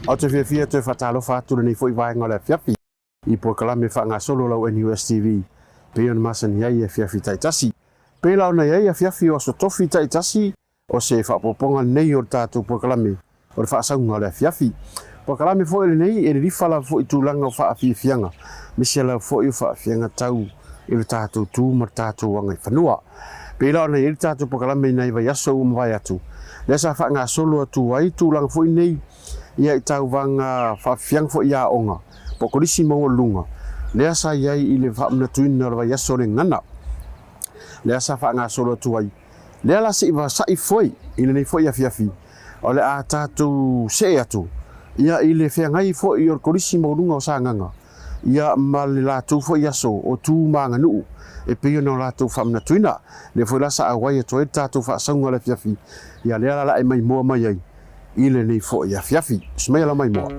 Ou te fiafia e toe faatalofa atu lenei foi vaega o le afiafi i polokalame faagasolo a lau NUS TV pei ona masani ai i afiafi taitasi. Pei la ona i ai afiafi o Aso Tofi taitasi o se faaopoopoga lenei o le tatou polokalame o le faasauga o le afiafi. Polokalame foi lenei e lilifa lava foi i tulaga o faafiafiaga, aemaise lava foi o faafiaga tau i le tatou tu ma le tatou agaifanua. Pei la ona i ai le tatou polokalame i nai vaiaso ua mavae atu, lea sa faagasolo atu ai tulaga foi nei ia i tauvaga faafiafiaga foi i aoga po o kolisi maualuluga, lea sa i ai i le faamanatuina o le vaiaso o le gagana, lea sa faagasolo atu ai. Lea la se i vasa'i foi i lenei foi afiafi, o le a tatou see atu ia i le feagai foi o le Kolisi Maualuga o Sagaga ia ma le latou foi aso o tu ma aganuu e pei ona o latou faamanatuina. Lea foi la sa auai atu ai le tatou faasauga o le afiafi, ia lea la la e maimoa mai ai i lenei foi afiafi. Usi maia lau maimoa.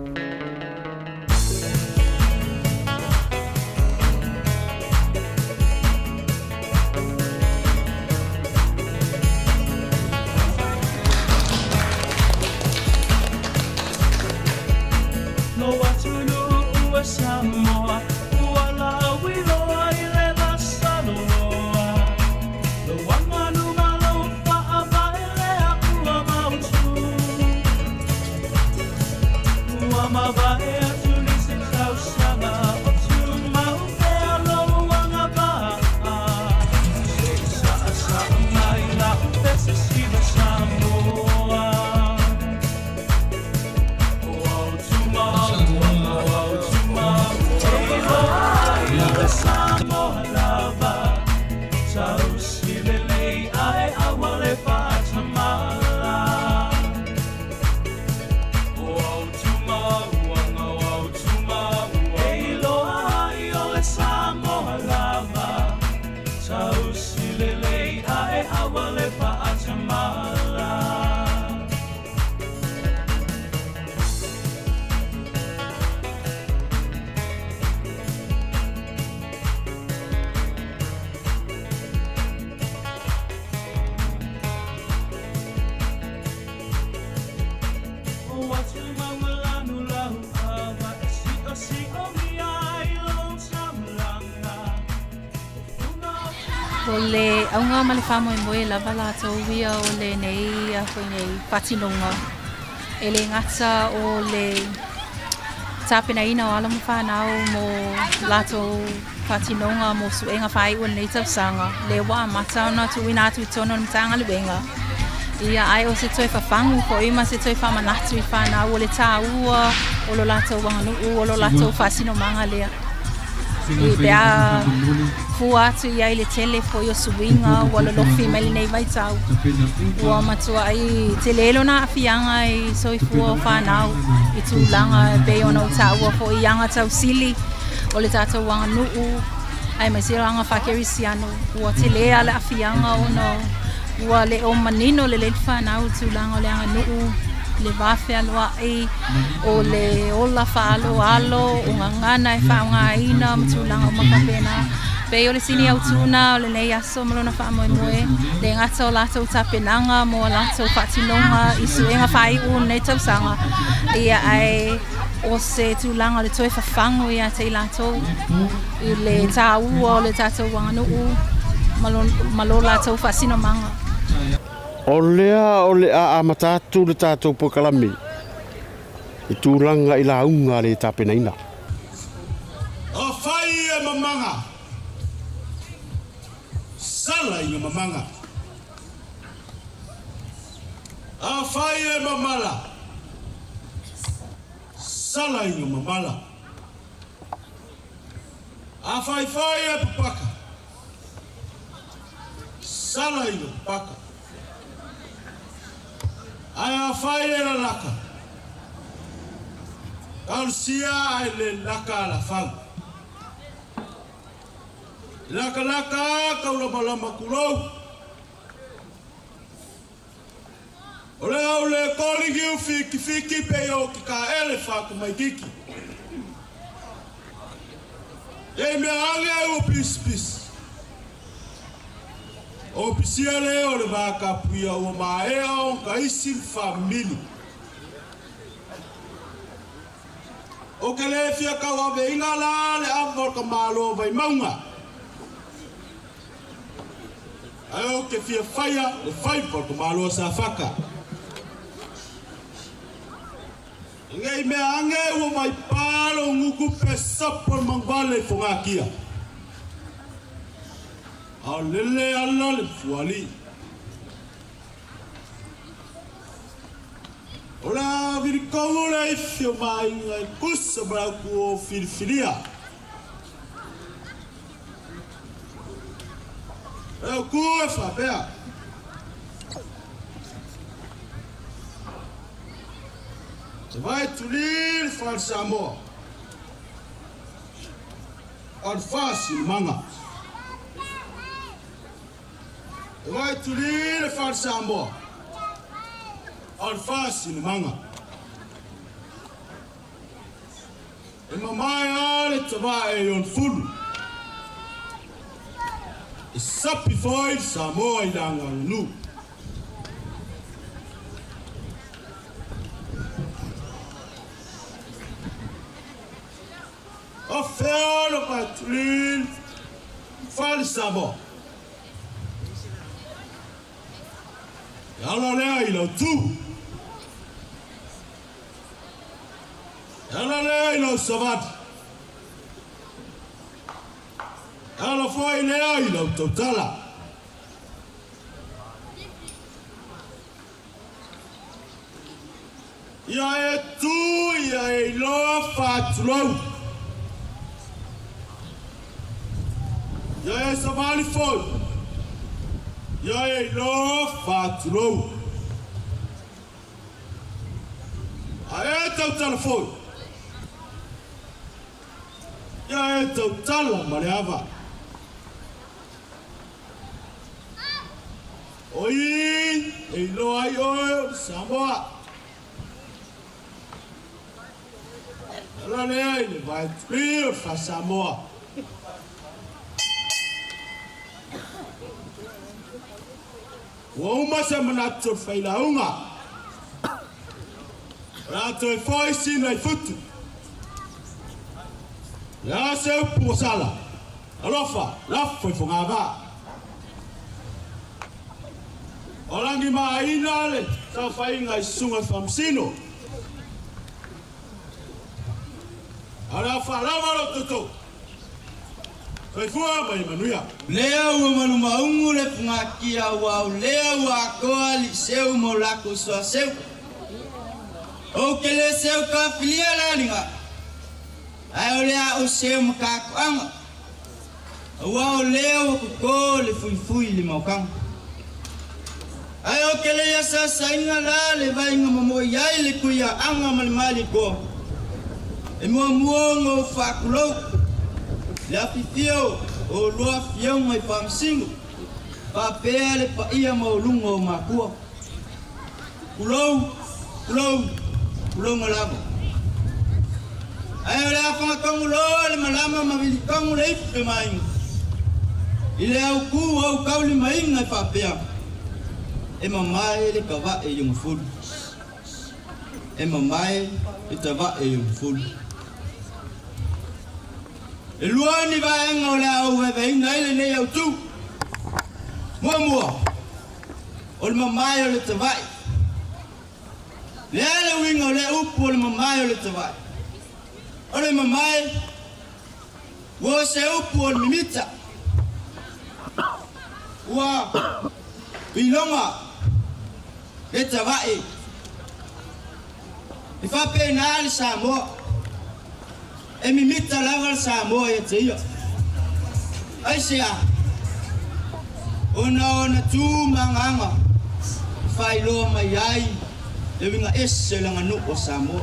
O le auga ma le faamoemoe lava latou ia o lenei foi nei faatinoga e le gata o le tapenaina o alo ma fanau mo latou faatinoga mo suega faaiu o lenei tausaga, lea ua amata ona tuuina atu i totonu o le Matagaluega. Ia, ae o se toe fafagu foi ma se toe faamanatu i fanau o le tāua o lo latou aganuu, o lo latou faasinomaga lea. I pe a fua atu i ai le tele foi o suiga ua lolofi mai lenei vaitau, ua matuai tele lona aafiaga i soifua o fanau i tulaga e pei ona ou taua foi i aga tausili o le tatou aganuu aemaise o aga faakerisiano ua tele lava le aafiaga ona ua le o manino lelei le fanau i tulaga o le aganuu, le va fealoai, o le ola faaaloalo, o gagana e faaaogaina ma tulaga uma faapena. Pei o le sini autu lena o lenei aso ma lona faamoemoe, le gata o latou tapenaga mo a latou faatinoga i suega faaiu o lenei tausaga, ia ae o se tulaga o le toe fafagu ia te i latou i le tāua o le tatou aganuu ma lo latou faasinomaga. O lea o le a amata atu le tatou polokalame i tulaga i lauga le tapenaina. O fai e mamaga, sala ina mamaga. A fai e mamala, sala ina mamala. A fai fai e papaka, sala ina papaka. Ae a fai e lalaka, talusia ae le laka alafau. Lakalaka kaulamalama kulou. O le au le koligi u fiki fiki pe o ki ka ele whaka mai kiki. E mea ange u pis pis. O pisia le o le vaka puia ua maea o ka isi famili. Ou te le fia tauaveina la le ava o le tamālo o Vaimauga, ae ou te fia faia le faiva o le tamālo o Safata. Ne i mea ane ua vaipā lou gutu pe sapo le manuvale i fogatia, a o lele ala le fualii. O le a vilikou le aifi o maaiga e tusa ma le autu filifilia. O le autu e faapea. E vae tuli le fale Samoa, o le faasilimaga. E vae tuli le fale Samoa, o le faasilimaga. E mamae lava le tavae i ona fulu, e sapi foi le Samoa i le agaganuu. O fea le vaetuli le fale Samoa? E ala lea i lau tu. E ala lea i lau savali. E ala foi lea i lau tautala. Ia e tu, ia e iloa faatulou. Ia e savali foi, ia e iloa faatulou. A e tautala foi, ia e tautala ma le ava. O i e iloa ai oe o le Samoa. Ala lea i le vaetuli o le faa-Samoa. Ua uma se manatu o le failauga. O le a toe foi sina i futu. O le a se upu ua sala? Alofa, lafo i fogavaa. O lagimāina le saofaiga i susuga i faamasino. A o le a faalava lo outou. Soifua ma ia manuia. Lea ua malumaugu le fugakia aua o lea ua atoa alii seu ma o latou soaseu. Ou te le seu kafilia le aliga, ae o le a ou seu ma katoaga, aua o lea ua totō le fuifui i le maotaga. Ae ou te le i asaasaina la le vaaiga momoʻi ai le tuiaaga ma le malietoa, e muamua ona ou faatulou le afifio o lua afioga i faamasino, faapea le paia maualuga o matua. Tulou, tulou, tulouga lava. Ae o le a fagatonu loa le malama ma vilitonu le ipu le maaiga i le autū o taulimaina e faapea, e mamae le tavae i ona fulu. E mamae le tavae i ona fulu. E lua ni vaega o le a ou vaevaeina ai lenei autū. Muamua, o le mamae o le tavae. Le a le uiga o lea upu o le mamae o le tavae? O le mamae, ua o se upu o le mimita. Ua iloga le tavae. E faapena le Samoa. E mimita lava le Samoa ia te ia. Aisea? Ona o ona tu ma agaga e faailoa mai ai le uiga ese o le aganuu a Samoa.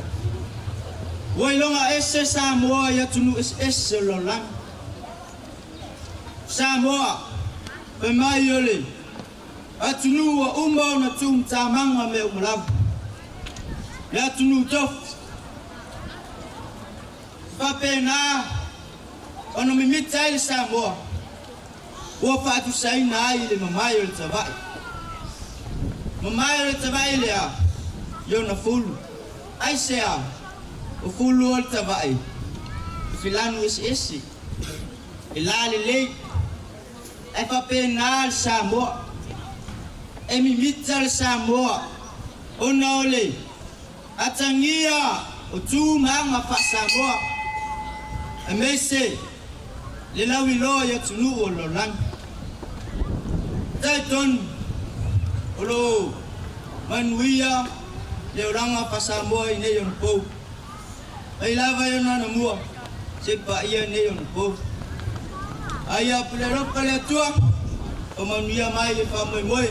Ua iloga ese Samoa i atunuu eseese o le lalolagi. Samoa, fai mai o le atunuu ua uma ona tumatamaga mea uma lava. Le atunuu tofi. Faapena ona mimita ai le Samoa ua faatusaina ai le mamae o le tavae. Mamae o le tavae lea i ona fulu. Aisea? O fulu o le tava'i i filanu eseese e lalelei ae faapena le Samoa e mimita le Samoa ona o le atagia o tu ma aga faa-Samoa aemaise le lauiloa i atunuu o le lalolagi. Talitonu o loo manuia le olaga faa-Samoa i nei ona pou mai lava i ona anamua se paia nei ona pou. Aia pule alofa le Atua o manuia mai le faamoemoe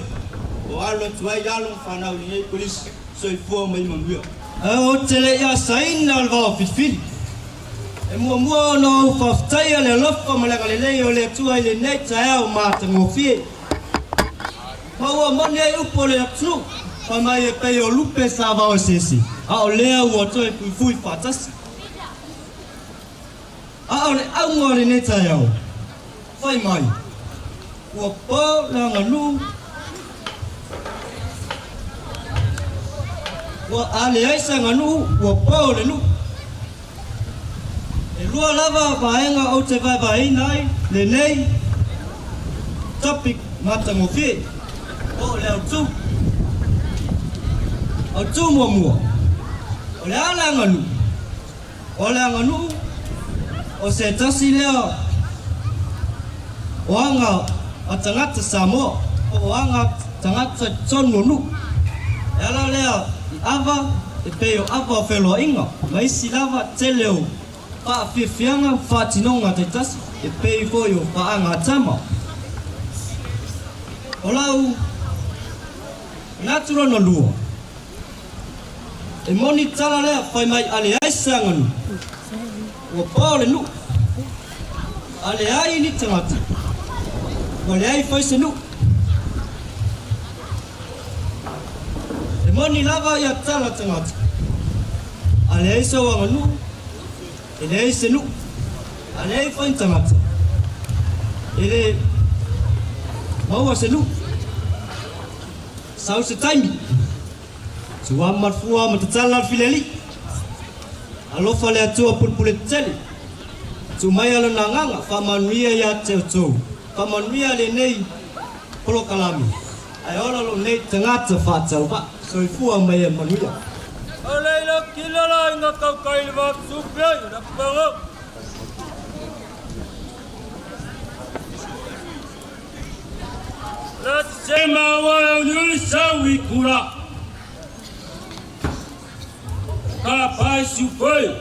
o alo atu ai alo ma fanau i lenei kolisi. Soifua ma ia manuia. Ou te le i asaina o le vao filifili. E muamua ona ou faafetaia le alofa ma le agalelei o le Atua i lenei taeao matagofie. Ma ua moni ai upu o le atunuu, fai mai e pei o lupe sa vao eseese, a o lea ua toe fuifui faatasi. A o le auga o lenei taeao, fai mai, ua po le aganuu, ua a leai se aganuu, ua po le nuu. E lua lava vaega ou te vaevaeina ai lenei topic matagofie, po o le autu. Autu muamua, o le a le aganuu? O le aganuu, o se tasi lea o aga a tagata Samoa, po o aga a tagata i totonu o nuu. E ala lea i ava e pei o ava o feloaiga ma isi lava tele o faafiafiaga ma faatinoga taitasi e pei foi o faaga a tama. O lau manatu lona lua, e moni tala lea fai mai a leai se aganuu, ua po le nuu, a leai ni tagata, ua leai foi se nuu. E moni lava ia tala tagata, a leai sou aganuu, e leai se nuu, a leai foi ni tagata, e le maua se nuu. Sau se taimi, tuama ma le fua ma tatala le filialii. Alofa le Atua pulepule tetele, tuu mai Lona agaga faamanuia ia te outou, faamanuia lenei polokalame, ae ola lou nei tagata faatauvaa. Soifua ma ia manuia. O leila kila la inga kaukai le vafisufi ai o Napago. La sema wa o ni sawi kura. Ka pai su foi.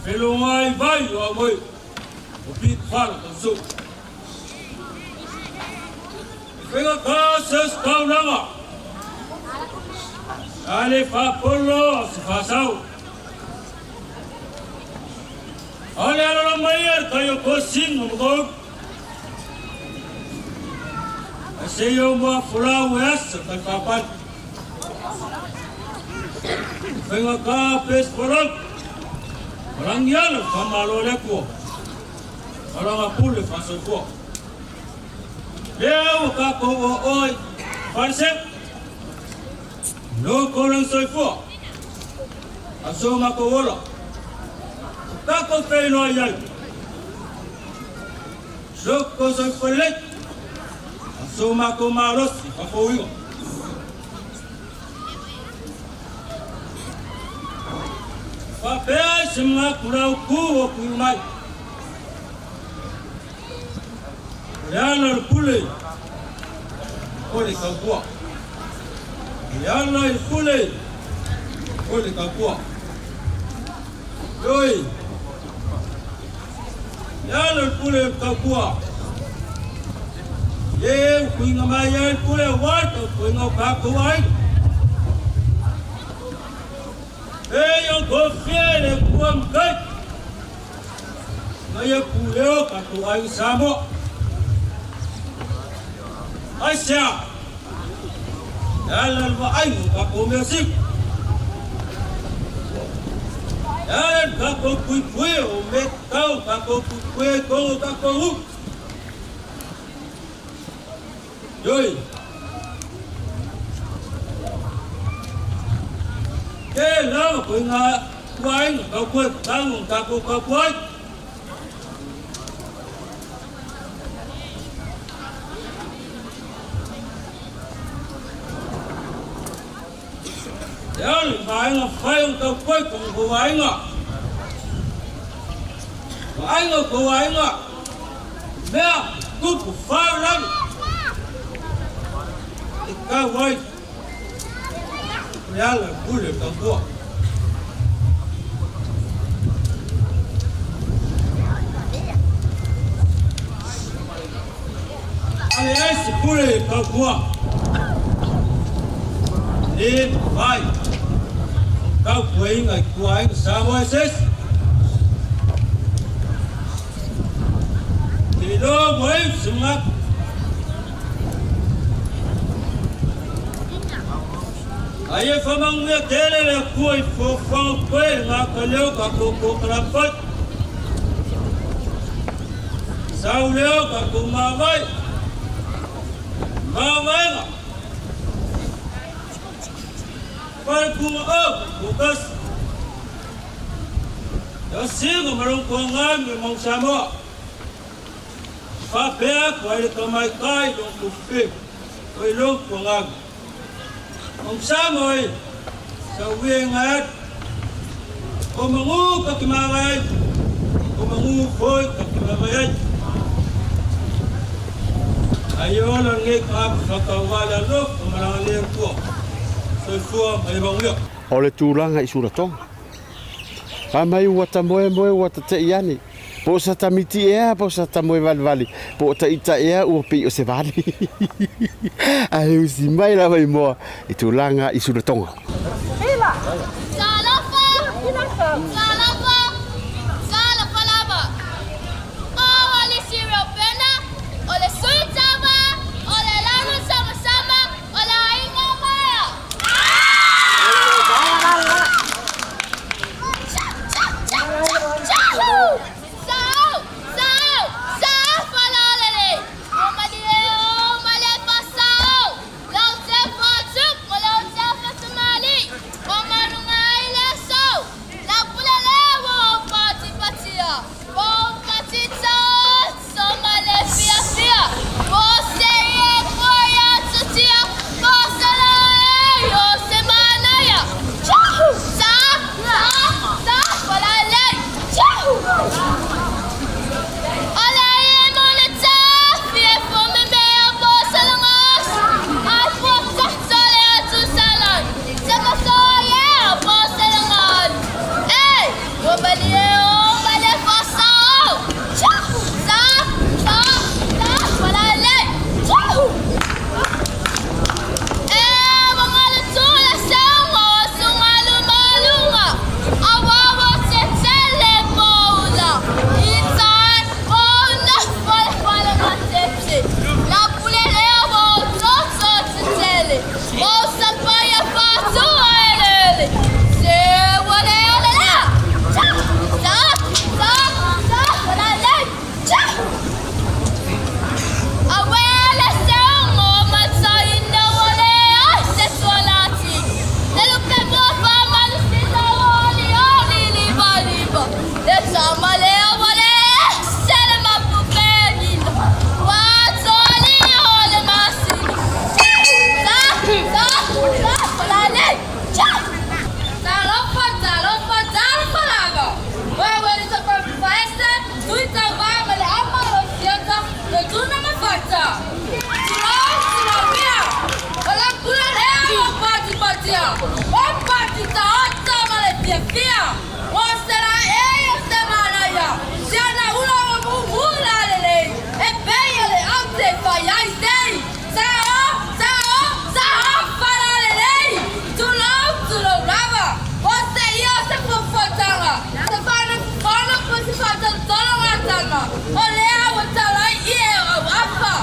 Felo mai vai o moi. O pit falo ko su. Fega ka se staunanga. Ale fa polo se fa sau. Ale ala mai ar kayo ko sing mo ko. Se yo mo fula wes ka pa. Fega ka pes porok. Rangiana fa malo le ko. Aranga pule fa so ko. Leo ka ko o oi. Farse. No kolang soi fo. Aso ma ko ola. Ka ko fe no ai. So ko soi fo le. Aso ma ko maros fa fo yo. Fa pe simla kurau ku o ku mai. Yana pule. Ole ka kwa. Yana pule. Ole ka kwa. Oi. Yana pule ka kwa. Ye ku nga mai yan pule wa to ku nga ka ku ai. E yo go fiele ku am kai. Na ye pule o ka ku ai samo. Ai sia. Ala wa ai ka ko me si. Ala ka ko pui pui o me tau ka ko pui pui ko ka ko u. Yoi. Ke la ko nga Ua aiga tautua e tatau ona tatou tautua ai. E a le vaega fai o tautua i tou aiga? O aiga o tou aiga, mea tupu faalavelave e tau ai le ala pule o tautua. A leai se pule i tautua, e le mafai ona tautuaina i tua aiga Samoa e se isi. Te iloa ua iu se manatu. Ai e faamanuia tele le Atua i fuafuaga o totoe i le gata lea o tatou polokalame fai. Sau lea o tatou mavae, mavaega, falepuga o tuatasi. E asiga ma lou toaga ma le mau Samoa. Faapea atu ai le tamaitai lona tufufiu, o i lou toaga. Mau Samoa e, sauia ngai atu. O manu ta te mavae ai, o manu foi ta te mavae ai. Ai ola lenei tagata faatauvaa le alofa ma le agalelei o le Atua. Soifua ma ia manuia. O le tulaga i sulatoga. Fai mai ua ta moemoe ua ta te'i ane, po o sa ta miti ea po o sa ta moe valevale, po o ta ita ea ua pei o se vale. Ae usi mai lava i moa i tulaga i sulatoga. Talofa! Talofa! Talofa lava! O Alisi Reupena, o le Sui Tama, o le Lanu Samasama, o le Aiga Maea! Sa'o! Sa'o! Sa'o Falealili! Ua malie o malie fa-sa'o! Lau te fa-tupu ma lau te fa-tamalii! Ua maluga ai le aso! Lau pule lea ua ou patipatia! Ua ou patitaoto ma le fiafia! Ua sei e kua ia tutia! Ua sala e o se manaia! Sa! Sa! Sa! Falealili! O le i mo le tafi e fo me mea po salagas ai po tata le atu salan se ma so ye po salangan e ua malie o male fa sa o sa sa sa wala le e wangalo tula seunga o sungalu malunga awawa te tele poula itai ona wale wale matete la pule lea wa o toto te tele o sapaia fatua elele se wale ole lea cha sa sa sa wala le cha Awele seungo matsaina wale ai se tualati. Le lupe mo fa malusina wali oli liba liba. Le tamale wale se le mapupenina. Watoli ole masini. Sa sa sa wala le cha. Talofa, talofa, talofa lava! Wewe ni Faesta, tuita va ma le ama lo siata, le tuna ma fata. Tulou, tulou O la pula lea o pati patia. O pati ta ota ma le fia fia. O sera e o se manaia. Siana ula o mumula le le. E peia le aute fai ai sei. Sa o, sa o, sa o fala le le. Tulou, tulou lava. O se ia se fofotanga. Se fana fana po se fata tolo ngatanga. O lea o talai i e au apa.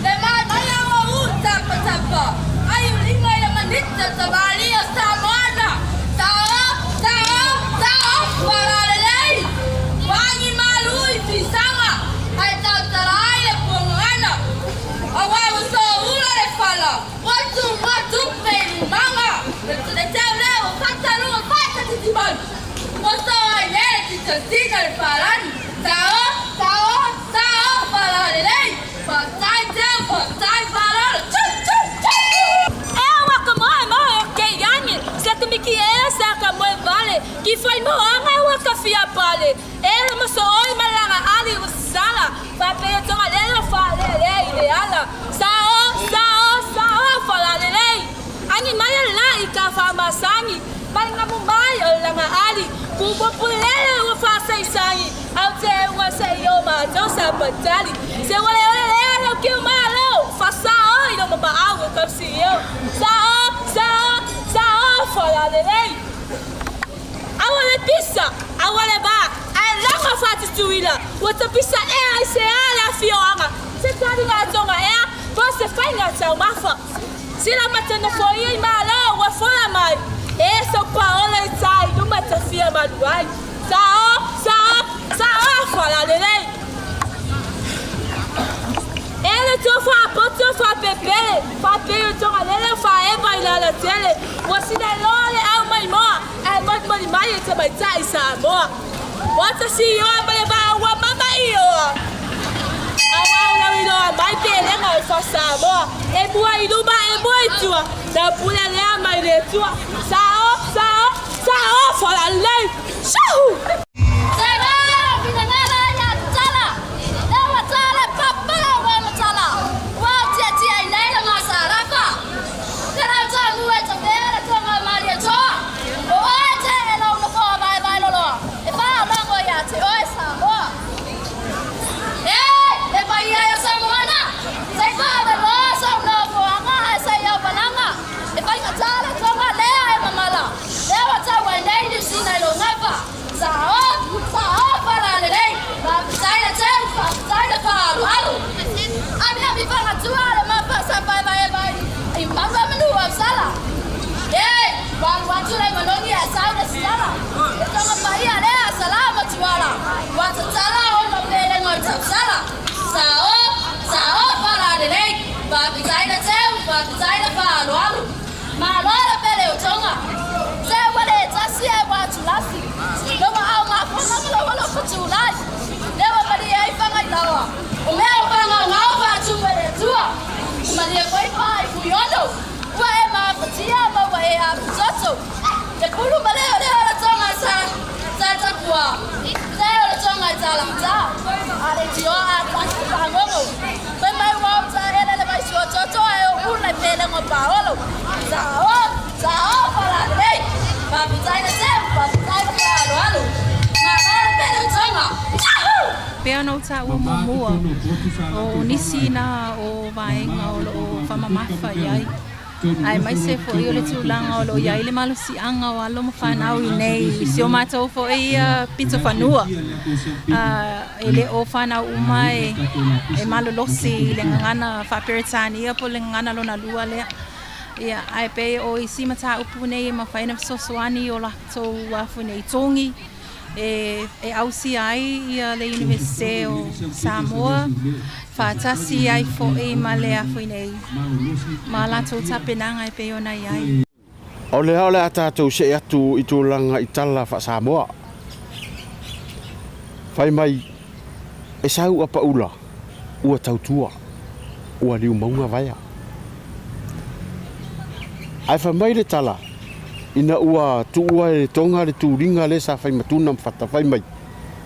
Le manaia o u tapa tapa. Ai ulinga i le manita ta mali o Samoana. Sa o, sa o, sa o. tautiga le palani. Sao, sao, sao, falalelei. Fatai teu, fatai falala. Tchu, tchu, tchu. E ua ka moe moe o ke iangi, se te miki e sa ka moe vale, ki whai moanga ua ka fia pale. E le moso oi malanga ali u sala, fa pe tonga lelo fa le le i le ala. Sao, sao, sao, falalelei. Angi mai la i ka wha masangi, mai ngamu mai o langa ali, ku pulele ua fa sei sangi, au te ua se i o ma tau sa patali. Se wale ole le lo ki ma lo, fa sa o i lo ma au o ka si yo. Sa o, sa o, sa o, falalelei. Awa le pisa, awa le ba, ai langa fa tutuila. Ua ta pisa e ai se ala fioanga. Se tali ngā tonga ea, po se whai ngā tau mafa. Sila matana fo ia i malo, ua fola mai. E so pa ola i tai, luma ta fia maluai. Sa o, sa o, sa o, falalelei. Ele tu fa poto fa pepele, fa pe tonga lele fa eva i lala tele. Ua sina lole au mai moa, e mai mai mai e te mai tai sa moa. Wata si ioa ma le va ua mama ioa. Au au lau iloa mai pe lenga o fa Samoa. E mua i luma e mua i tua. Na pule lea mai le tua. Sa o, sa o, sa o, falalei. Shahu! Pei ona ou taua muamua, o nisi na o vaega o loo faamamafa i ai, aemaise foi o le tulaga o loo i ai le malosiaga o alo ma fanau i nei i si o matou foi pito fanua. E le o fanau uma e malolosi i le gagana faa-Peretania po o le gagana lona lua lea. Ia, ae pei o isi mataupu nei e mafai ona fesoasoani i o latou foi nei togi e ausia ai ia le Iunivesite o Samoa faatasi ai foi ma le foi nei ma latou tapenaga e pei ona i ai. O lea o le a tatou see atu i tulaga i tala faa-Samoa. Fai mai e sau a paula ua tautua ua liu mauga vaea. Ae fai mai le tala ina ua tuua e le Toga le tuliga lea sa fai matuna ma fata fai mai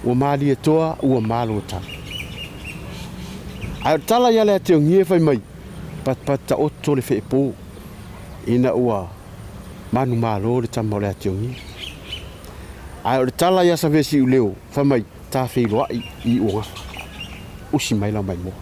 ua malie toa ua malo tala. Ae o le tala ia le Ateogie fai mai patapata taoto le feepo ina ua manumalo le tama o le Ateogie. Ae o le tala ia Savesiuleo fai mai ta feiloai i Uagafa. Usi mai lau maimoa.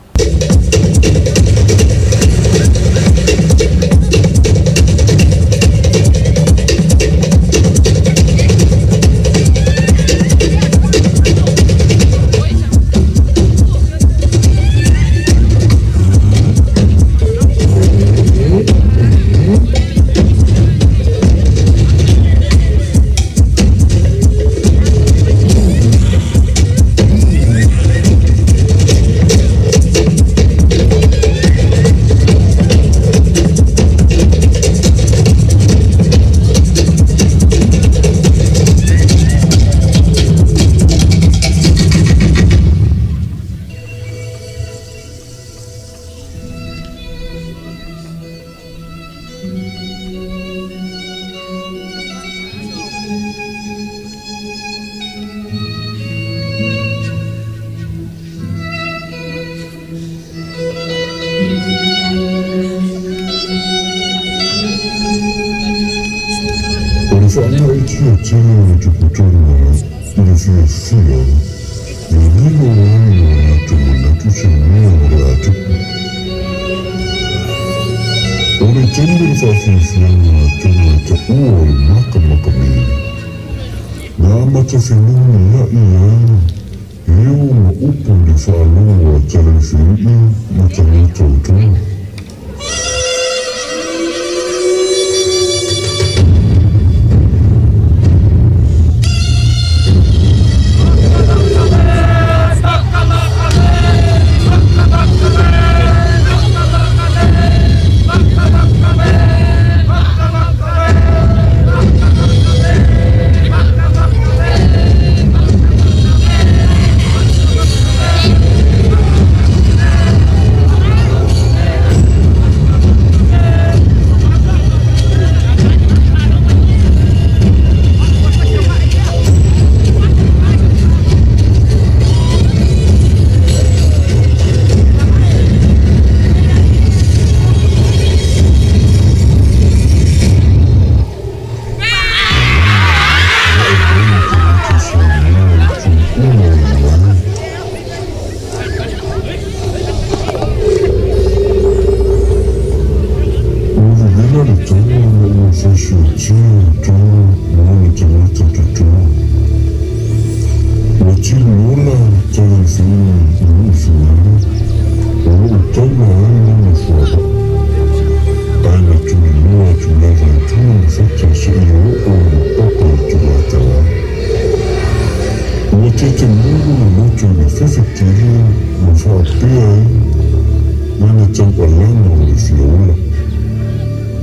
lagatia tele o le tuputonu i le fiafia na lilo ai i o latou manatu se mea o le a tupu. O le taimi o le faafiafiaga a tagata ua o le makamaka nei, na amata fenumia'i ai leo ma upu i le faalogo a Talaifeii ma tagata o Tonga. Ua vevela le taua ma ua faisiotia o Tonga ma ona tagata totoa. Ua tili ola Talaifeii i Nuufinala o lo o taula ai lona fuavaa. Ae na tuliloa atu lava e Tuna ma Fata seia oo i le papa o Tulatala. Ua tetemulu le loto i le fefe tele ma faapea ai lana taualaga o le fia ola.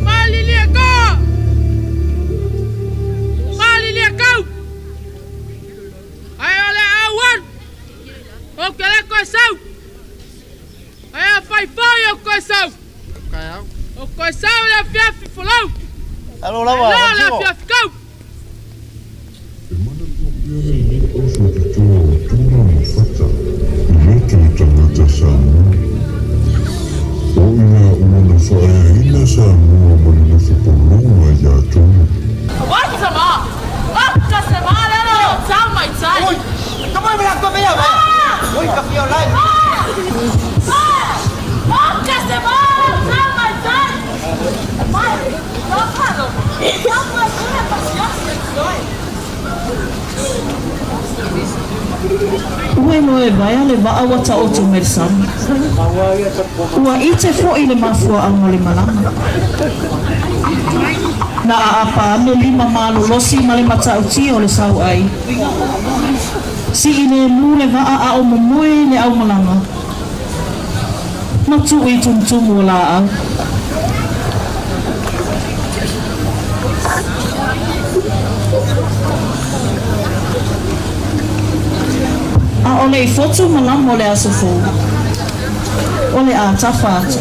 Malilie ka! Malilie kau! Ae o le au alu, ou te le koe sau. Ae a fai foi ou koe sau. Ou koe sau i le afiafi folau. Alo lava, Ae la le Simo. afiafi kau. E manatua pea lenei aufaitotoa o Tuna ma Fata i loto o tagata Samoa. O ina ua na faaeaina Samoa ma le nofo pologa iā Tonga. Ua iloa e Vaea le vaa ua taoto mai le sami. Ua ite foʻi le mafuaaga o le malaga. Na aapa ane lima malolosi ma le matautia o le sauai. Sii lemu le vaa a o momoe le aumalaga. Ma tuu i tumutumu o laau. ʻAʻole i fotu malama o le aso fou, o le a tafa atu.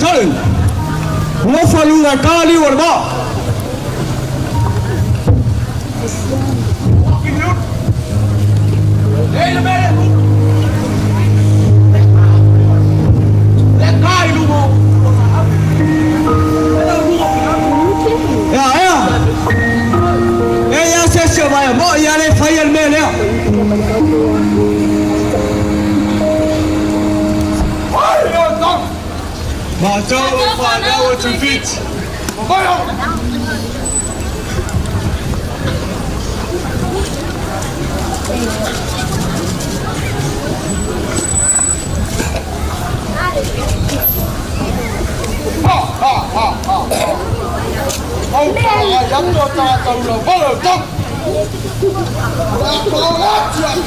Tali, Ua faluga e ka liu o le vaa. Ea, ea! E ia se isi o vaea moʻi ia le faia le mea lea. Matou o fanau o Tuifiti.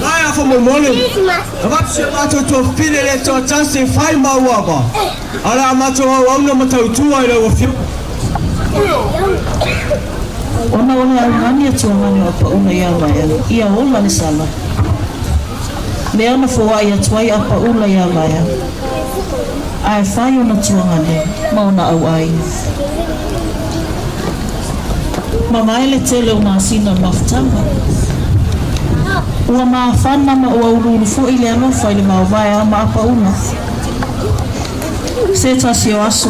Aia faamolemole, avatu si a matou tuafafine le toatasi e fai ma uava, a o le a matou auauna ma tautua i lau Afioga. Ona o le augani a Tuagani o Apaula iā Vaea, ia ola le sala. Lea na foai atu ai Apaula iā Vaea, ae fai ona tuagane ma ona auaiga. Mavae le tele o masina o le mafutaga. Ua mafana ma ua uluulu foi le alofa i le va o Vaea ma Apaula. Se tasi o aso,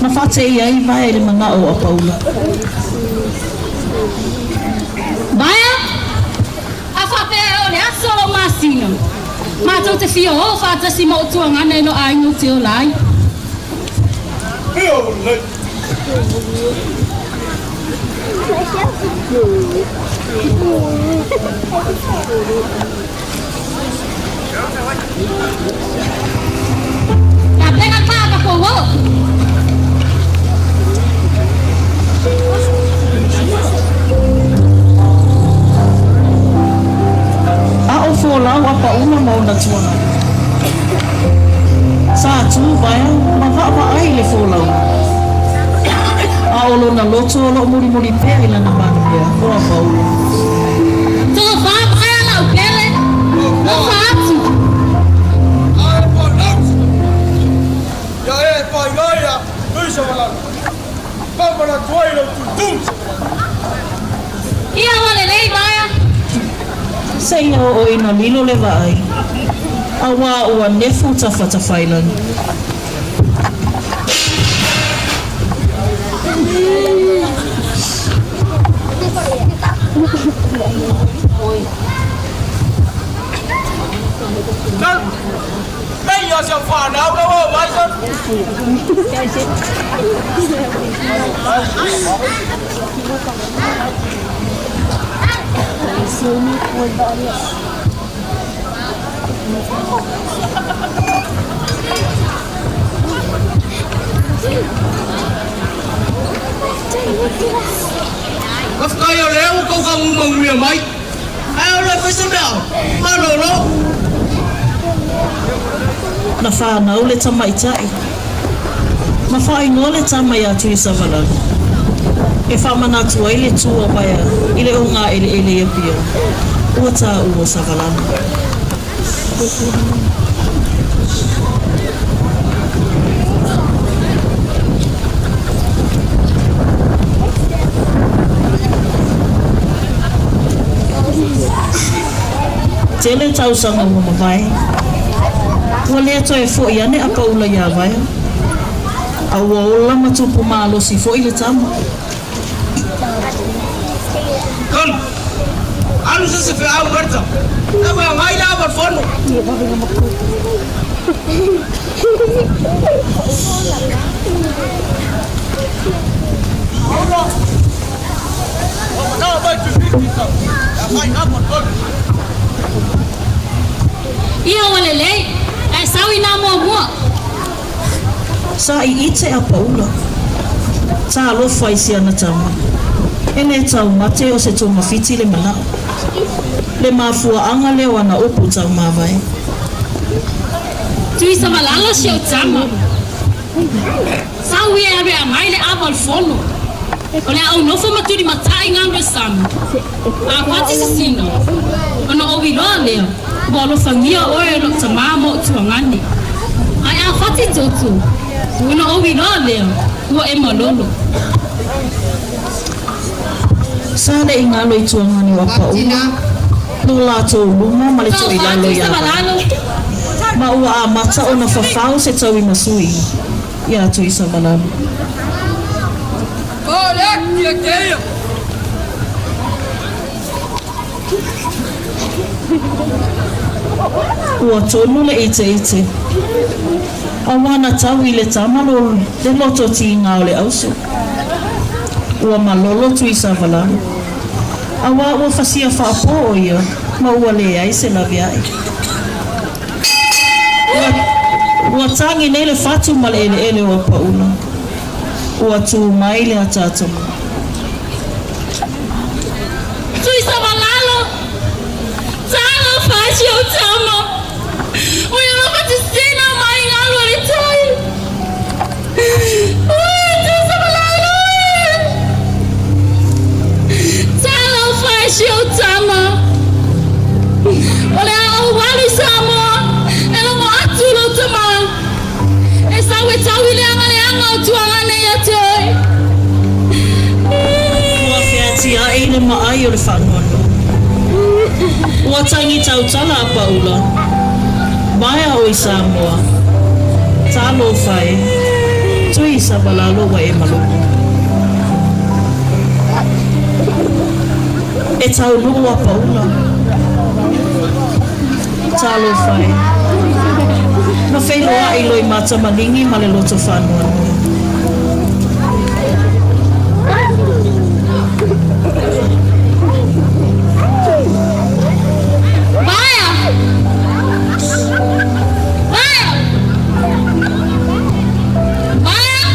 Na faateia ai Vaea i le manao o Apaula. Vaea, A faapea e oo le aso o lou masina, matou te fia oo faatasi ma ou tuagana i lou aiga ou te ola ai. Tapena tā ka kou oo. A o folau a Paula ma ona tuagana. Sa tu Vaea ma vaavaai i le folauga. A o lona loto o lo o mulimuli pea i lana manuia o Apaula. Tofa Vaea lau pele, lofa atu. Ia ua lelei Vaea. Seia oo ina lilo le vaai, auā ua nefu tafatafailagi. Faafetai o lea ua tou fagu manuia mai. Ae o le fai se mea malolo. Na fanau le tamaitai. Na faaigoa le tama iā Tuisavalalo e faamanatu ai le tu a Vaea i le ogaeleele i Apia, ua taua o Savalalo. Tele tausaga ua mavae, ua le toe foi ane a Paula iā Vaea, a ua ola ma tupu malosi foi le tama. Tonu, alu se se feau Bertha, e ua ngai la ma fono. Ia ua lelei, ae sau inā muamua. Sa iite a Paula. Talofa i si ana tama. E le taumate o se togafiti le manao. Le mafuaaga lea o ana upu taumavae. Tuisavalalo si ou tama. Sau ia e alu e agai le ava o le fono. O le a ou nofo ma tulimatai galu e sami. A fati sisina, ona ou iloa lea, ua alofagia oe e lou tamā ma ou tuagane. Ae a fati toto, ona ou iloa lea, ua e malolo. Sa le i galo i tuagane o Apaula, lo latou luma ma le toilalo iā Vaea, ma ua amata ona fafao se tauimasui iā Tuisavalalo. Ua tonu le iteite, auā na tau i le tama lo le loto tīgā o le auso. Ua malolo Tuisavalalo, auā ua fasia faapō o ia ma ua leai se laveai. Ua tagi nei le fatu ma le eleele o Apaula. Ua tū mai le ataata mai. Tuisavalalo, Talofa e si ou tama, Oi alofa te sina mai galu a le tai. Oi Tuisavalalo e. Talofa e si ou tama, O le a ou alu i Samoa e logo atu i lou tama. E sau e tau i le aga leaga o tuagane ia te oe. Ua featiae i le maai o le faanoanoa. Ua tangi tautala a Paula. Maea oi Samoa. Talofa e. Tuisavalalo ua e malogo. E taunuu a Paula. Talofa e. Na feiloai Loimata Maligi ma le loto faanoanoa. Vaea! Vaea! Vaea!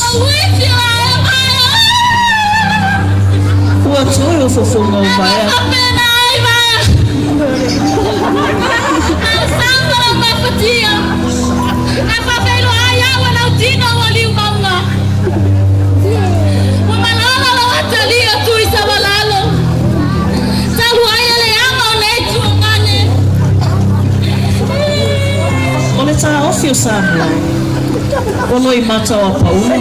Auisi vaea, vaea! Ua toe o fofoga o Vaea. Faapena ai vaea! Au sau lau mafatia! Na faafeiloai au e lau tino ua liumauga! Ua malolo lou atalii o Tuisavalalo! Talu ai e leaga o nei tuagane! O le taofi o Samoa, o Loimata o Apaula,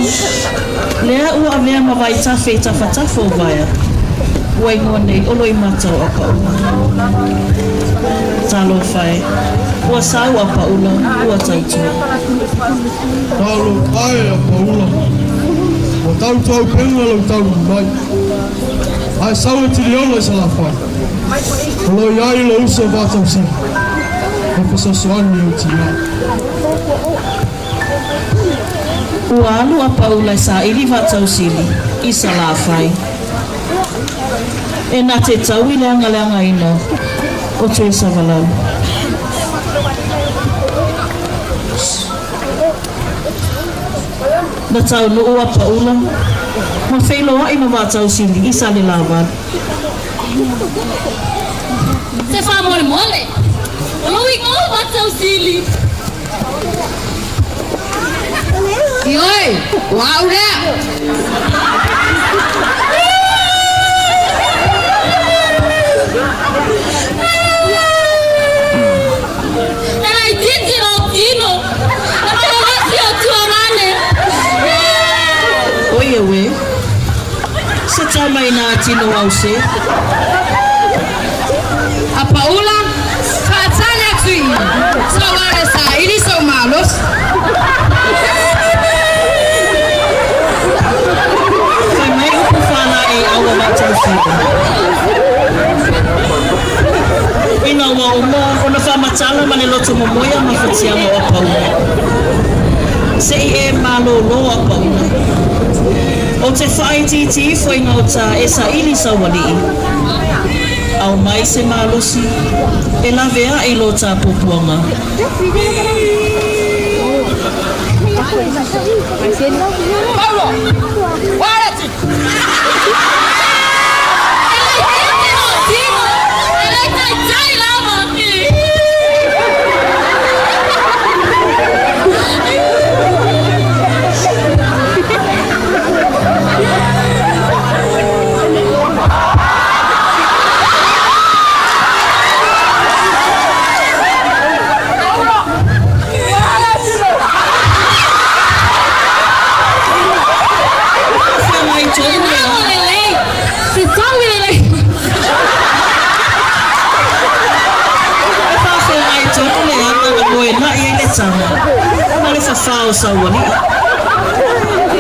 lea ua avea ma vaitafe i tafatafa o Vaea, ua igoa nei o Loimata o Apaula. Talofa e, ua sau Apaula, ua tautua. Talofa e Apaula, ua tautuaupega lou taunuu mai, ae sau e tiliola i Salafai, o lo o i ai lou uso Vaatausili e fesoasoani i ou tina. Ua alu a Paula e saili Vaatausili i Salafai. E na te tau i le agaleagaina o Tuisavalau. Na taunuu a Paula ma feiloai ma Vaatausili i Salelavalu. Se faamolemole, o lou igoa o Vaatausili. Ioe, o au lea. E laitiiti lou tino, e malolosi o tuagane. Oi e uē, se tama inā tino au se. A Paula, faatali atu i i, sou ale saili sou malosi. Fai mai upu faalaei aua Vaatausili. Ina ua uma ona faamatala ma le loto momoe a mafatiaga o Apaula, se i e malōlō Apaula. Ou te faaitiiti ifo i gauta e saili sau alii. Aumai se malosi e lave ae i lo ta puapuaga. Paulo, ua Feagai tonu le aga. E faafeagai tonu le aga na moena'i ai le tama ma le fafā o Sauali'i.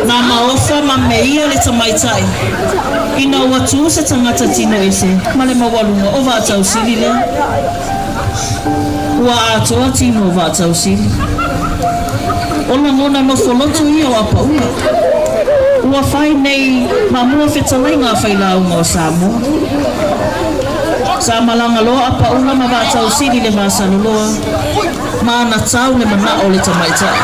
Na maofa ma meia le tamaitai ina ua tu se tagata tino ese ma le maualuga o Vaatausili lea. Ua atoa tino o Vaatausili. O lagona nofo loto ia o Apaula. Ua fai nei ma mua fetalaiga a failauga o Samoa. Sa malaga loa Apaula ma Vaatausili le masaloloa ma ana tau le manao o le tamaitai.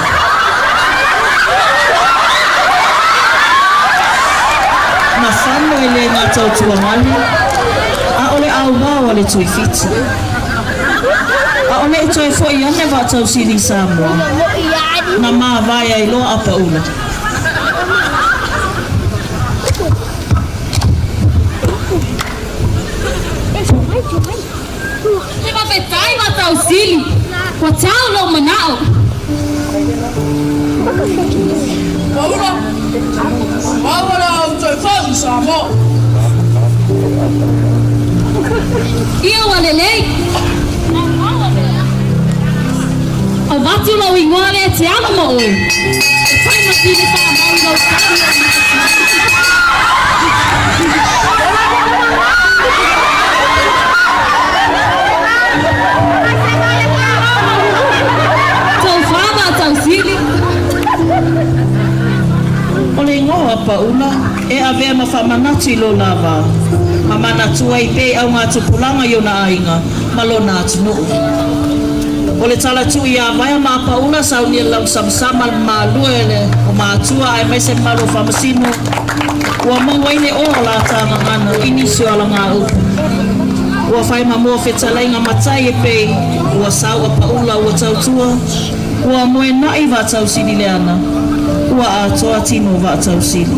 Na fano e le gata o Tuagane, a o le auao a le Tuifiti. ʻAʻole e toe foʻi ane Vaatausili i Samoa, na māwae ai loa Apaula. Se faafetai Vaatausili, ua tau lou manao. Paula, maua le a ou toe foʻi i Samoa. Ia ua lelei. Avatu lou igoa lea e te alo ma oe, e fai ma sili faamau i lou tali o Tofa Vaatausili. O le igoa o Apaula e avea ma faamanatu i lo la va, ma manatua ai pea i augatupulaga i ona aiga ma lona atunuu. O le tala tuu ia Vaea ma Apaula saunia le lausamasama le malue le o matua aemaise le mamalu o Faamasino ua maua ai le oa o la ta gagana i nisi o alagaupu. Ua fai ma mua fetalaiga matai e pei ua sau Apaula ua tautua, ua moena'i Vaatausilileana, ua atoa tino Vaatausili.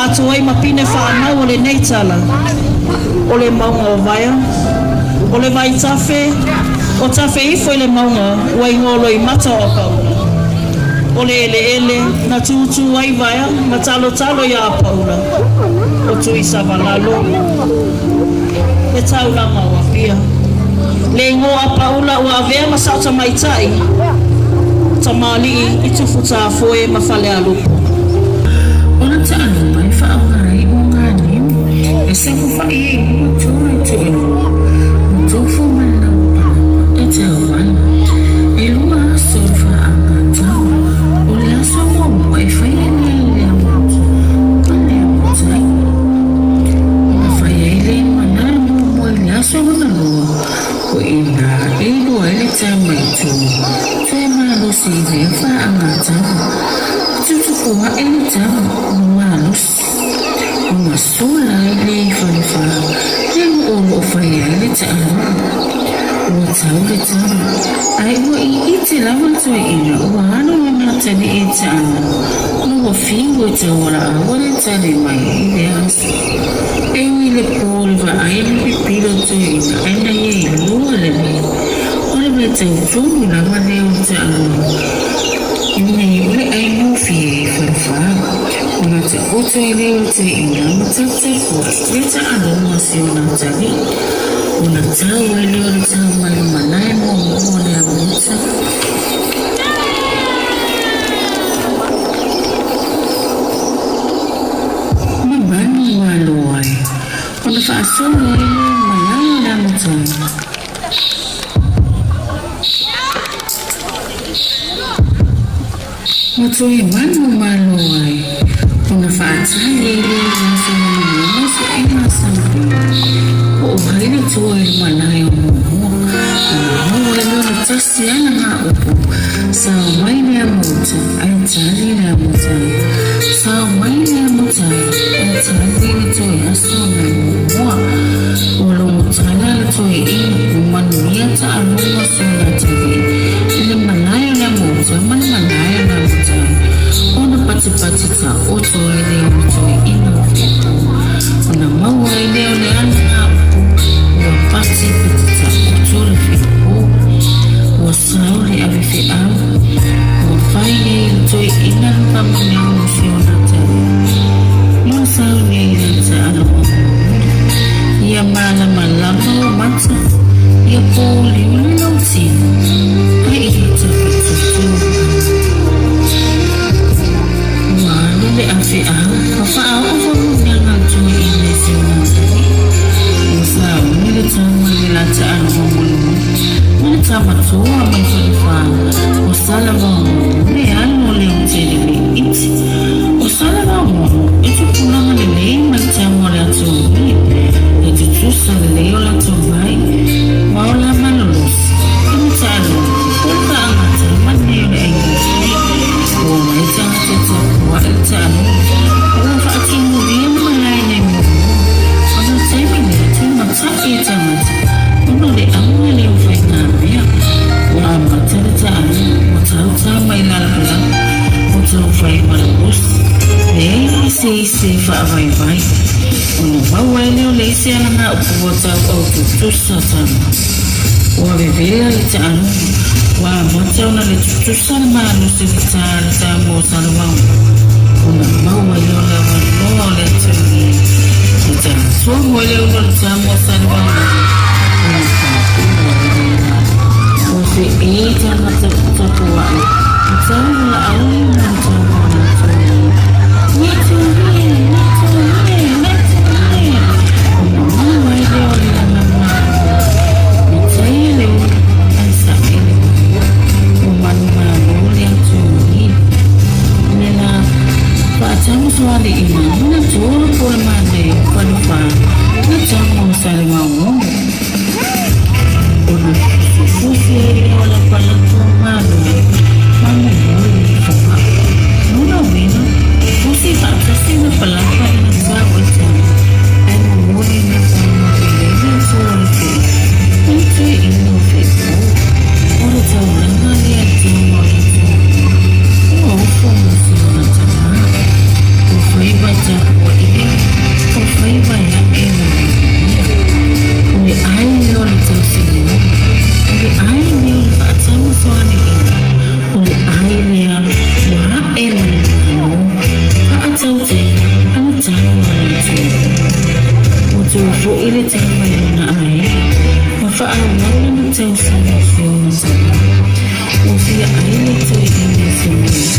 Atoa ai ma pine whaanau o lenei tala, o le mauga o Vaea, o le vaitafe, o tafe ifo i le mauga ua igoa loimata o Apaula. O le eleele na tūtū ai Vaea ma talotalo iā Apaula, o Tuisavalalo, le taulaga o Apia. Le igoa Apaula ua avea ma sao tamaitai, tamalii i Tufutafoe ma Falealupo. O le taaloga e faaaoga ai o Ganiu e saofafai ai uma tua i Tuiloa, o Tofo ma le Lauapalapa e tauvai. Elua aso o le faagatama. O le aso muamua e fai ai le alea motu ma le amotai. Ona fai ai lea malae muamua i le aso lona lua, o i ina e iloa ai le tama i tua, toe malosi i lea faagatama. Tutupu ae le tama ua malosi, ona sola ai lea i Falefa, le nuu o lo o fai ai le taaloga. Ua tau le tama, ae ua itiiti lava le toeaina ua alu lona atalii i taaloga, ona ua fiu e taualaau le tali mai i lea aso. E ui i le po le vaai le pipilo o le toeaina ae na ia iloa lelei, o le mea tautonu lava lea o le taaloga. Nei o le ai gofie i Falefa, ona taoto ai lea o le toeaina ma taputapuai le taaloga a si ona atalii, ona tau ai lea o le tama i le malae muamua o le amuta. Ma manu malo ai, ona faasolo ai lea i le malae o le amuta. Ua toe manu malo ai ona faatali ai lea i le aso lona lua suega a Samuele. Oo ai le tua i le malae o Muamua, ona maua ai lea o le tasi ala ngā upu, Sao mai le amuta, ae tali le amutai. Sao mai le amutai, ae tali le toe aso na Muamua. Ua logo tala le toeaina, ua manuia taaloga si ona atalii i le malae o le amuta ma le malae o le amutai, ona patipati taoto ai lea o le toeaina o Fepu, ona maua ai lea o le ala gaupu, ua patipati taoto le Fepu. Ua sao le avefeau, ua fai ai e le toeaina le faamanuiaga o si ona atalii. Ua sao nei le taaloga mulimuli, ia malamalama ou mata, ia pōliuli lou tino, ae ia tapatutu. Ua alu le afeau ma faaoo faamanuiaga a le toeaina i si ona atalii. Ua sauni le tama i le la taaloga mulimuli ma le tama toa mai Falefa, ua salavaomomo le alu o Leotele Leiti. O Salavaomomo e tupulaga lelei ma le tama o le atualii, e tutusa lelei o latou vai, ma o la malolosi i le taaloga po o le faagatama lenei o le aigofie. Ua omai tagata e tapuai le taaloga, ua faatumulia le malae nei muamua, ona o le taimi lea tumatai e tagata ona o le auga lea o faigamea. Ua amata le taaloga, ua tautā mai lalavalava, ua taufai malolosi, leai ma se isi e faavaivai. Ona maua ai lea o le isi alagaupu ua tauau tutusa tama. Ua vevela le taaloga, ua amata ona le tutusa le malosi o le tā le Samoa Salomao. Ona maua ai lea o le avanoa o le atunuu e talatonu ai le ulu o le Samoa Salomao ona faauma ai lea. Ua feʻei tana. Tapua'i, ma tau valaauina le tama o le Atua. Le Atua e, le Atua e, le Atua e! Ona maua ai lea o le lagalaga, le tai a le ulu ae saʻe le maua, ua manumalo le Atua. O le la faatamusoaliiga na tua po o le manaia o Falefa na tama o Salemaogo. Ona fusifusi ai lea o Lapalapa o Malo ma momoli i Fogaa. Lona uiga, fusi faatasi Lapalapa i le tau o le tau, ae momoli i gafaga o eleele o tua o le pule, ma le toeaina o Feepo. O le taulaga lea i le taga o le atunuu, ua ofo mo si ona tama. Ua faiva e tapuaia, ua faiva e aʻe ma le manuia. O le ʻai lea o le tausinio, o le ʻai lea o le faatamasoaliiga, o le ʻai lea ua aʻe ma le Malo, faatautaiga a le tama a le Atua. Ua tua foi le tama i lona aiga, ma faaauau lana tausiga i ona tama. Ua fia ʻai le toeaina i se mea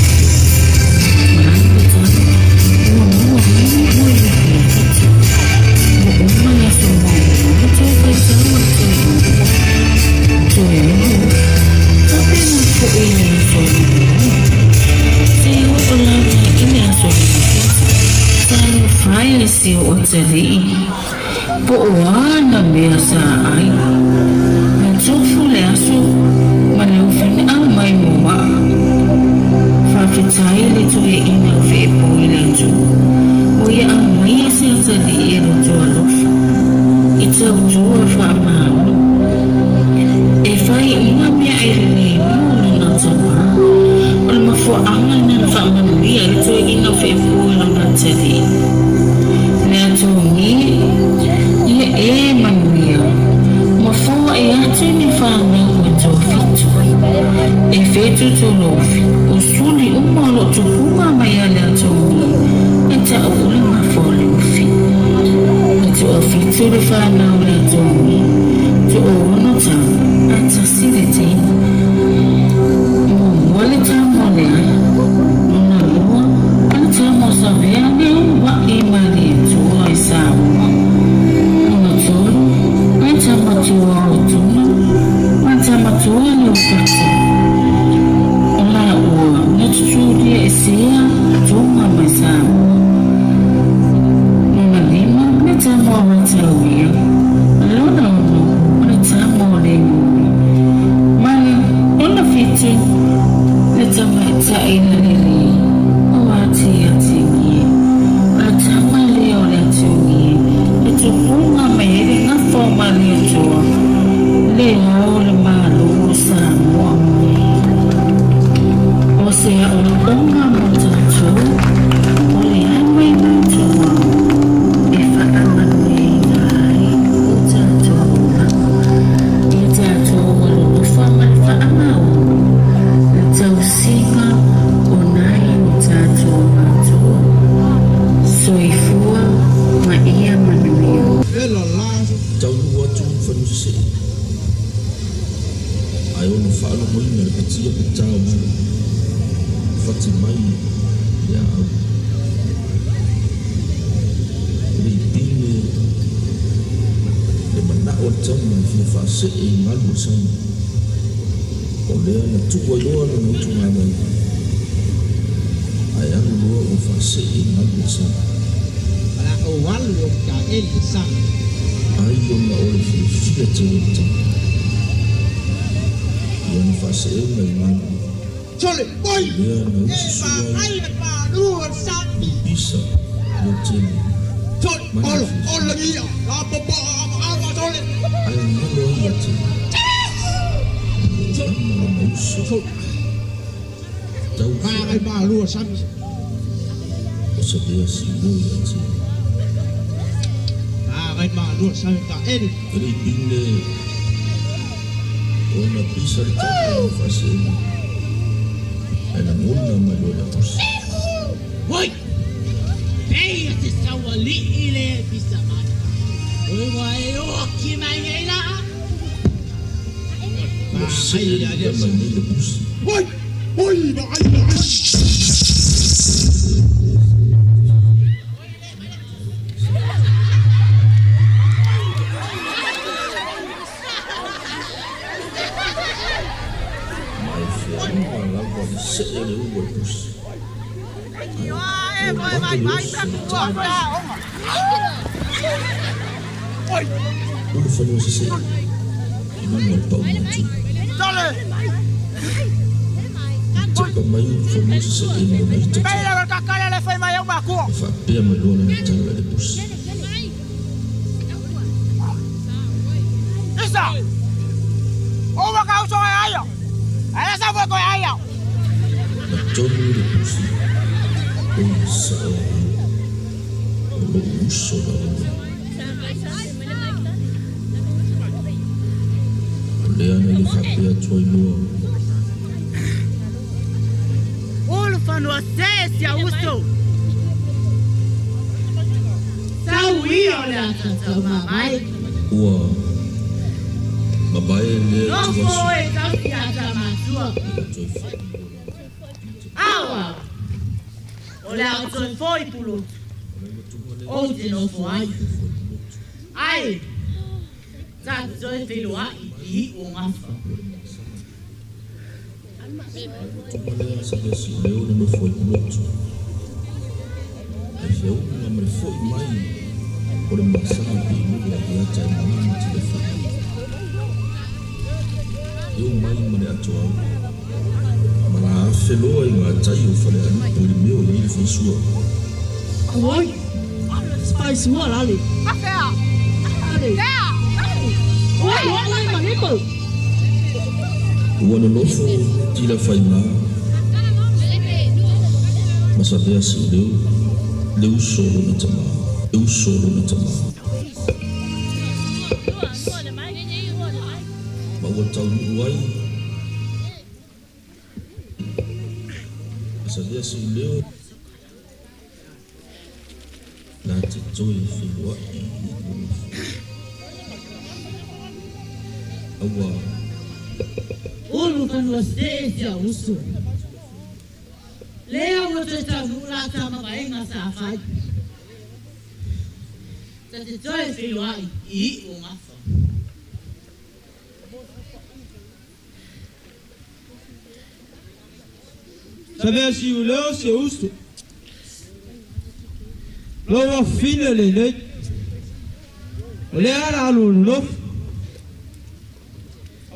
ma le tama, ua maua mai moe le fia fitu. Ua uma le aso muamua ma toe faitau a le toeaina. Toe lua, faapena foi le aso lona lua. Seia oo lava i le aso lona fitu, sa alofai ai si ou atalii. Po o a na mea sa ai. Na tofu le aso ma le ufene'a mai mo aʻu. Faafetai le toeaina o feepo i le Atua, ua ia aumaia se atalii e loto alofa, i tautua faamaoni. E fai uma mea e lelei mo lona tama. O le mafuaaga lena na faamanuia ai le toeaina o feepo i lona atalii. Le Atogi, ia e manuia, ma foai atu ni fanau e toafitu. E fetu tolofi, o suli uma o loo tupuga mai a le Atogi, e ta'u o le gafa o Leofi. E toafitu le fanau le Atogi, to'ono tama, ae tasi le teine. Muamua le tama o Leaia, lona lua, o le tama o Savea le ulua'i Malietoa i Samoa, lona tolu, o le tama tua o Tuna, ma le tama tua Leopata. O laua na tutulia e Sea Tonga mai Samoa. Lona lima, le tama o Matauia, lona ono, o le tama o Lemoni, ma le lona fitu, le tamaitai lalelei o Atiatingie. O le tama lea o le Atiugie e tupuga mai ai le gafa o Malietoa, le Ao o le Malo o Samoa. O se aoaoga mo tatou, o le ama i matua e faamanuiaina ai o tatou olaga, ia tatou alolofa ma le faamaoni, le tausiga o nai o tatou matua. Soifua ma ia manuia. Taunuu atu i Fanusese ae ono faalogoina le patia pe tao mai fati mai le aau. E le i pine le mana'o a le tama e fia fa'ase'e i galu o le sami. O lea na tuu ai loa lona utugagai ae alu loa ua fa'ase'e i galu o le sami. Ai ona o le fiafia tele o le tama i ona fa'ase'ega i galu, lea na usi sua ai i pisa leotele ma le fiafia. Ae galo ai ia te o lo o ama lona uso tau feagai o Savea Silo ia te. E le i pine ona pisa le tama i ona faaseega, ae lagona mai loa i le aosi. Ua see lea mai nei le pusi. Ma e feauga lava le see o le ulu a le pusi. Ae ua vave le oso i le tala. Ulufanua sesee i luga o le pau matu. Tepa mai ulufanua sesee ma lona ita tala. Ma faapea mai loa lana tala i le pusi. Na tonu le pusi, oi sao au, o lou uso lava lea. O lea na le faapea atu ai loa. Ulufanua se si a uso. Sau ia o le ata taumamae. Ua mavae lea Nofo ituaso. e tau si ata matua. Ua toe foi loa la Aua, o le a toe foi pulotu. Ou te nofo ai. Ai, ta te toe feiloai i iu o gafa. Tuma lea sa le siuleo le nofo ai Pulotu. Ae feauga ma le fo'i mai o le masaga piinuu a Leata e malama Tilafai. E o mai ma le atoau ma la afe loa i gatai o Falealupo i le mea o i ai le faisua. Auoi, se faisua lale. Ale. Oi, oi, manipo. Ua nonofo Tilafaiga ma Savea Siuleo, le uso o lona tamā, le uso o lona tamā. Ma ua taunuu ai a Savea Siuleo na te toe feiloai i lona Aua. Ulufanua se si a uso. Lea ua toe taunuu la tama vaega sa fai. Ta te toe feiloai i iu o gafa. Savea siuleo si ou uso. Lou afafine lenei. O lea la alu o nonofo.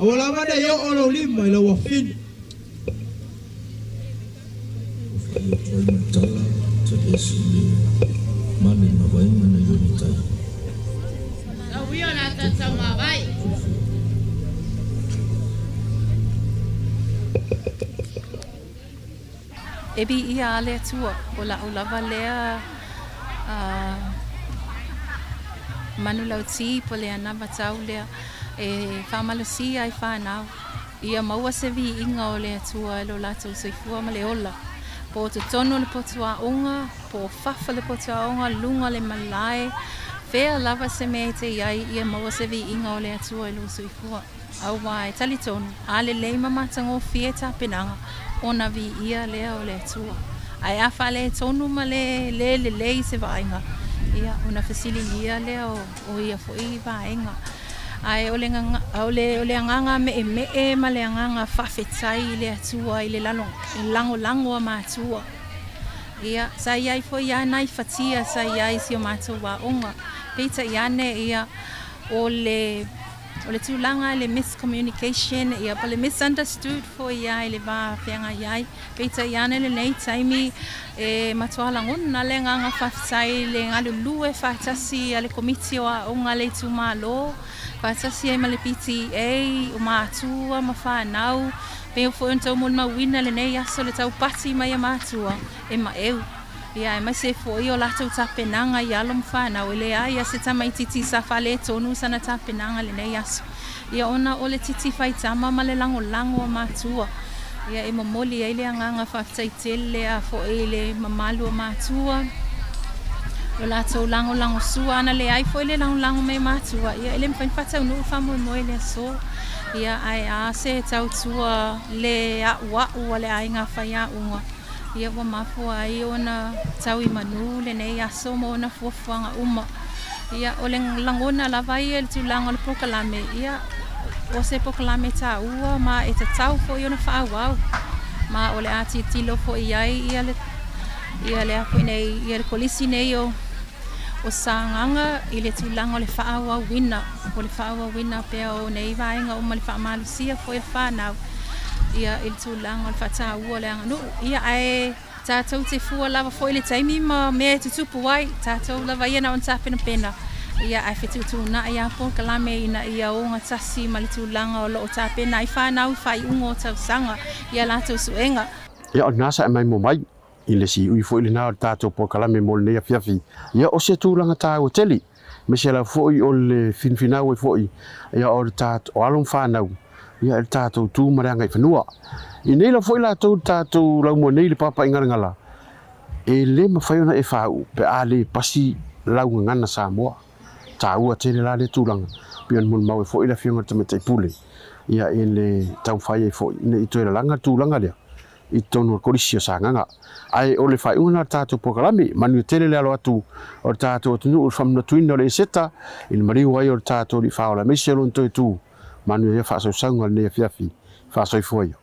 A ua lava nei oo lou lima i lou afafine. Ua faia atu ai ma le tala, Savea siuleo, ma le mavaega nai lona tai. Tau ia o le ata taumavae. E viia a le Atua, o la'u lava lea manulauti po o le anavatau lea e faamalosia ai fanau, ia maua se viiga o le Atua i lo latou soifua ma le ola, po o totonu o le potu aoga, po o fafo o le potu aoga, luga o le malae, fea lava se mea e te i ai, ia maua se viiga o le Atua i lou soifua. Aua e talitonu, a lelei ma matagofie tapenaga, ona viia lea o le Atua. Ae a faaletonu ma le lē lelei se vaaiga, ia, ona fesiligia lea o, o ia foi vaega. Ae o le, o le, o le agaga meemee ma le agaga faafetai i le Atua i le lalo, lagolago a matua. Ia, sa i ai foi lava nai fatia sa i ai i si o matou aoga. Peitai ane, ia, o le. O le tulaga i le miscommunication ia po o le misunderstood foi ia i le va feagai ai. Peitai ane lenei taimi e matua lagona le agaga faafetai i le galulue faatasi a le Komiti o Aoga a le Itumalo, faatasi ai ma le PTA, o matua ma fanau. Pei foi ona tau molimauina lenei aso le taupati mai a matua e maeu. Ia, aemaise foi o latou tapenaga i alo ma fanau, e leai a se tamaititi sa faaletonu sana tapenaga i lenei aso. Ia, ona o le titi faitama ma le lagolago a matua, ia, e momoli ai le agaga faafetai tele a foi i le mamalu o matua. Lo latou lagolagosua, ana leai foi le lagolago mai matua, ia e le mafai ona faataunuu le faamoemoe i le aso. Ia ae a se tautua le a'ua'u a le aiga faiaoga, ia ua mafua ai ona tau i manu lenei aso ma ona fuafuaga uma. Ia o le lagona lava ia i le tulaga o le polokalame, ia o se polokalame taua ma e tatau foi ona faaauau. Ma o le a tilotilo foi i ai ia le ia le a foi nei ia le Kolisi nei o o Sagaga i le tulaga o le faaauauina o le faaauauina pea o nei vaega uma le faamalosia foi o le fanau ia i le tulaga o le faataua o le aganuu. Ia ae tatou te fua lava foi i le taimi ma mea e tutupu ai, tatou lava ia na ona tapenapena ia ae fetuutuunai lava polokalame ina ia ogatasi ma le tulaga o lo o tapena ai fanau i faaiuga o tausaga i a latou suega. Ia o lena sa e maimoa mai i le siui foi lena o le tatou polokalame mo lenei afiafi. Ia o se tulaga taua tele, aemaise lava foi o le finafinau ai foi ia o le o alo ma fanau ia i le tatou tu ma le agaifanua. I nei lava foi latou i le tatou laumua nei i le papaigalagala, e le mafai ona e faauu pe a le pasi lau gagana Samoa. Taua tele la lea tulaga, pei ona molimau ai foi le Afioga i le Tamaitai Pule ia i le taumafai ai foi ina ia toe lalaga le tulaga lea i totonu o le Kolisi o Sagaga. Ae o le faaiuga lena o le tatou polokalame, manuia tele le alo atu o le tatou atunuu i le faamanatuina o le Eseta i le maliu ai o le tatou Alii Faaola aemaise o lona toe tu. Manuia ia faasausauga o lenei afiafi. Faasoifua ia.